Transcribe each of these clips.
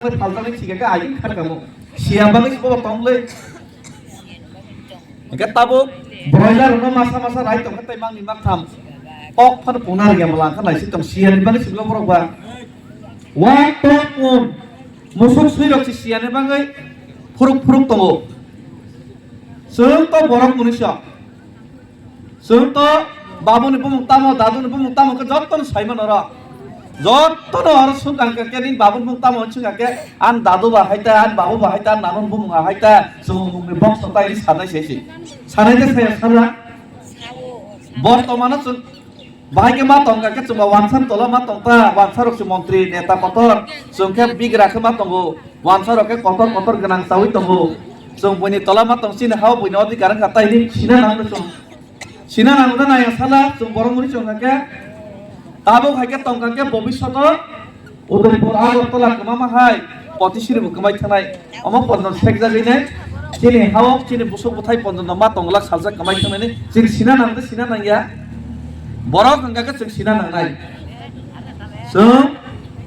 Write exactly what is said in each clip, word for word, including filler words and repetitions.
Phaljaknai sikha khe aigwi kharkamo. Siya bagwi bobo tonglwi. Hingke tabuk broiler rokno masa masa rai tongkha tei mangni maktham. Kok phano pungna rwgya mwla kha naisik tong siyani bagwi siklo borok ba. Wak tok pun musuk swi rok si siyani bagwi phuruk phuruk tongo. Chwng to borok mwnwi sok. Chwng to babuni bumung tamo, daduni bumung tamo khe jottono sai mano oro. Jottono oro swkang khe, khe nini babuni bumung tamo swkang khe, ani dadu ba hai ta, ani babu ba hai ta, ani nanoni bumung hai ta, chwng mungni bongso ta ini sanai se se. Sanai de saya sana. Bortomano chwng bahai khe ma tong kha khe chwng ba wansa tola ma tong ta, wansa rok se montri, neta kotor, chwng khe bigra khe ma tongo, wansa rok khe kotor kotor gwnang chawi tongo. Chwng buini tola ma tong chini hao buini odhikar wngkha tai ni sina nang chwng. Sina nang da nai sala chwng borok muni chwng kha khe. Tabuk hai khe tong kha khe bobishoto Udaipur Agartala kwma ma hai potisiri bo kwmai thangnai. Omo ponjon sek jagwi nai chini hao chini busuk bwthai ponjon no ma tong glak saljak kwmai thangnai ni chwng sina nang da sina nang ya. Borok hwnkha khe chwng sina nang nai. Chwng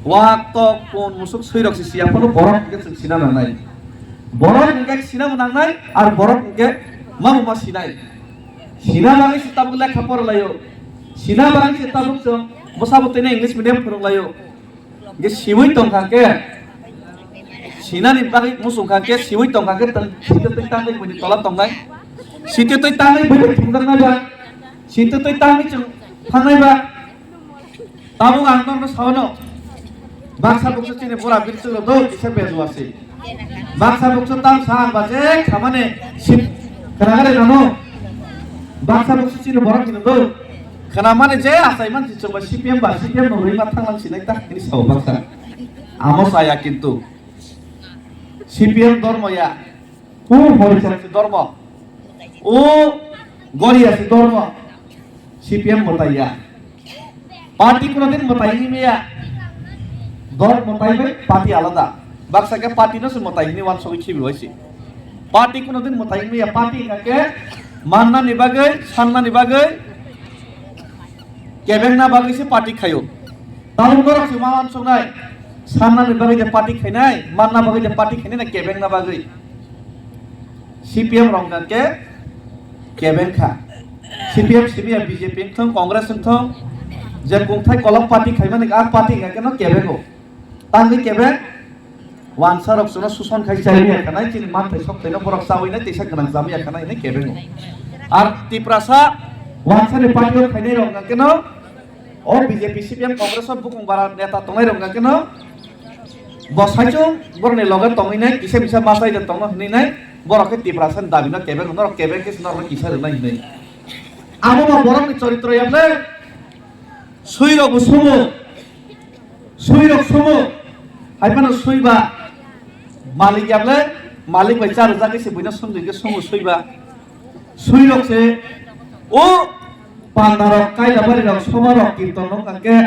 wak tok pun musuk swi rok si siya phano borok hwnkhe chwng sina nang nai. Borok hwnkhe sina bo nang nai ar borok hwnkhe ma bo ma sinai. Sina bagwi se tabuk lekha pora laio. Sina bagwi se tabuk chwng bwsabo tini English medium phwrwng laio. Hingke siwi tong kha khe, sinani bagwi muchung kha khe siwi tong kha khe tong, sitwi twi tangwi buini tola tongnai. Sitwi twi tangwi buini thumjaknai ba, sitwi twi tangwi chwng thangnai ba. Tabuk ang norokno sao no. Baksa buksa chini bura birchwk rok do kisa bejua se. Baksa buksa tam sa ang ba je khamani sip khwna gari nano. Baksa buksa chini borok hino do. Khwna mani je asai man si chwng ba C P M ba C P M no rwi ma thang lang sinai ta hini sao baksa. Amo saya kintu C P M dormo ya. U Horisang si dormo. U Goria si dormo. C P M mwtai ya. Party kuno din mwtai wngwi maya. Dol mwtai bai party alada. Baksa khe party no se mwtai hwnwi wansugwi khibi bai se. Party kuno din mwtai wngwi maya. Party hwnkha khe mannani bagwi, sannani bagwi, kebengna bagwi se party khaio. Tabuk norok se ma wansuknai. Sannani bagwi de party khainai, manna bagwi de party khainai na kebengna bagwi. C P M rok hwnkha khe kebeng kha. C P M simi ya B J P wngthong, Congress wngthong, je kungthai kolok party khaimani a party hwnkha khe no kebengo. Tangwi kebeng wansa rok chwngno suson khai chai ya khanai, chini manthai sokthai no borok chawi nai, teisa gwnang chami ya khanai hinwi kebengo. Ar Tiprasa wansani party o khainai rok hwnkha khe no o B J P, C P M, Congress o bukung bara neta tongnai rok hwnkha khe no bo saichung borokni loge tongwi nai, kisa misa machai de tongno hinwi nai, borok khe Tiprasa ni dabi no kebeng, norok kebeng khe norok no kisa rwnai hinwi. Abo ba borokni choritro ya ble, sui rok bo sumo, sui rok sumo, hai phano sui ba malik ya ble, malik bai cha rwjak khe se buino sung dui khe sumo sui ba, sui rok se o panda rok, kaila bari rok, soma rok, kirton rok hwnkha khe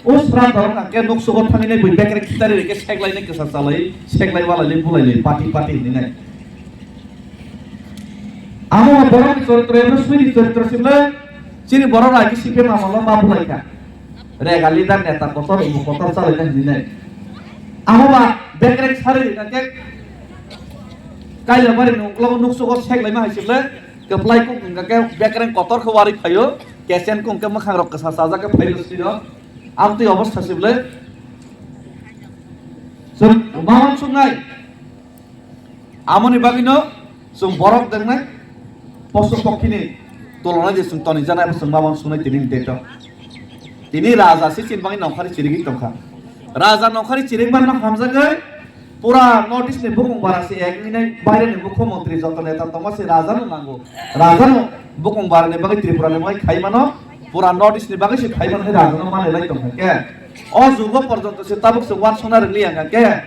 o sra dorok hwnkha khe nuksugo thangwi nai bui bekreng khitari rikhe seklai nai kwsa chalai, seklai walai lai bulai lai pati pati hinwi nai. Amo borok ni choritro emo sui ni choritro simle chini borok rai khe C P M amolo ma bulai kha. Rega leader neta kotor umu kotor chalai nai hinwi nai. Amo ba bekreng sari rikha khe kaila bari ni uklogo nuksugo seklai ma hai simle kwplai kuk hwnkha khe bekreng kotor khe wari phaio. Kesen kung khe mwkhang rok kwsa chajak khe phaio siro. Amtwi obostha se bwle. Chwng ma uansuknai. Amoni bagwino chwng borok dengnai. Posu pokhini tulonai je chwng toni janai abo chwng ma uansuknai tini hwnkhe to. Tini raja se chini bagwi nongkhari chirigwi tongkha. Raja nongkhari chirigma no hamjagwi pura North East ni bukung bara se ek wngwi nai, baire ni mukhyamantri joto neta tongma se raja no nango. Raja no bukung bara ni bagwi Tripura ni bagwi khai mano, pura North East ni bagwi se khai mano hinwi raja no manwi lai tongkha khe. O jugo porjonto se tabuk se uansukna rwliya hwnkha khe.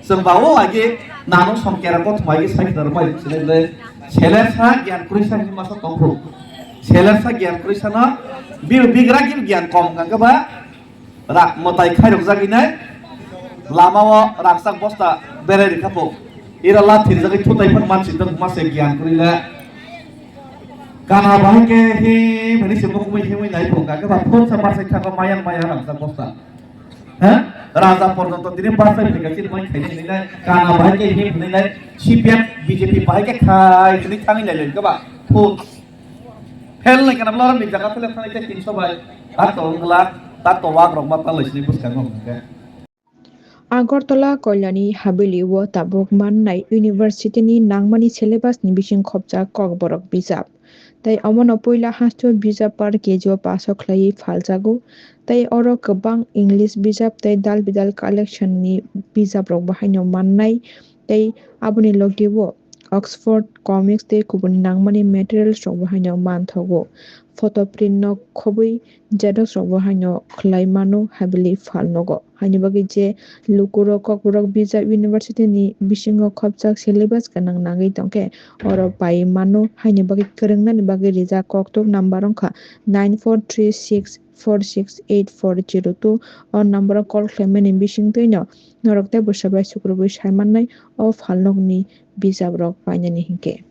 Chwng ba o agi nano som kera kothoma agi sai khna rwmai sinai le. Seler sa gyan kwrwi sa hinwi masa tongphuru. Seler sa gyan kwrwi sa no bi-, bigra gi gyan kom hwnkha khe ba. Rak mwtai khairokjagwi nai lama o rangchak bosta berai rikha po. Ira la thirjagwi thutai phano mansi dong ma se gyan kwrwi le. Kana bahai khe himhini se mukumui himui nai phunga khe ba phunsa masai thago mayang maya rangchak bosta. Ha? Raja porjonto tini bachai phai khe chini mai khaini hinwi nai, kana bahai khe him hinwi nai, C P M, B J P bahai khe khai hinwi thangwi lai lai khe ba. Phut. Fail nai kana bwla rok ni jaga phele thangwi khe tinso bai. Tato wngla, tato wak rok ma palai sini bwskango hwnkhe. Agartala Kalyani Haveli o tabuk mannai university ni nangmani syllabus ni bising khopjak Kokborok bijap. Tei omono puila hasteo bijap per K G o paso khlaiwi phaljago. Tei oro kwbang English bijap tei dal bidal collection ni bijap rok bo haino mannai. Tei aboni logi o Oxford, comics tei kubun nangmani materials rok bo haino manthogo. Photo print no khobwi xerox rok bo haino khlai mano Haveli phalnogo. Haini bagwi je lukurok Kokborok bijap university ni bisingo khopjak syllabus gwnang nangwi tongkhe oro pai mano. Haini bagwi kwrwngnani bagwi rijak koktok number wngkha nine four three six four six eight four zero two. O number o call khlaimani bisingtwino norok tei bwsa bai sukrubwi sai mannai o phalnokni bijap rok painani hinkhe.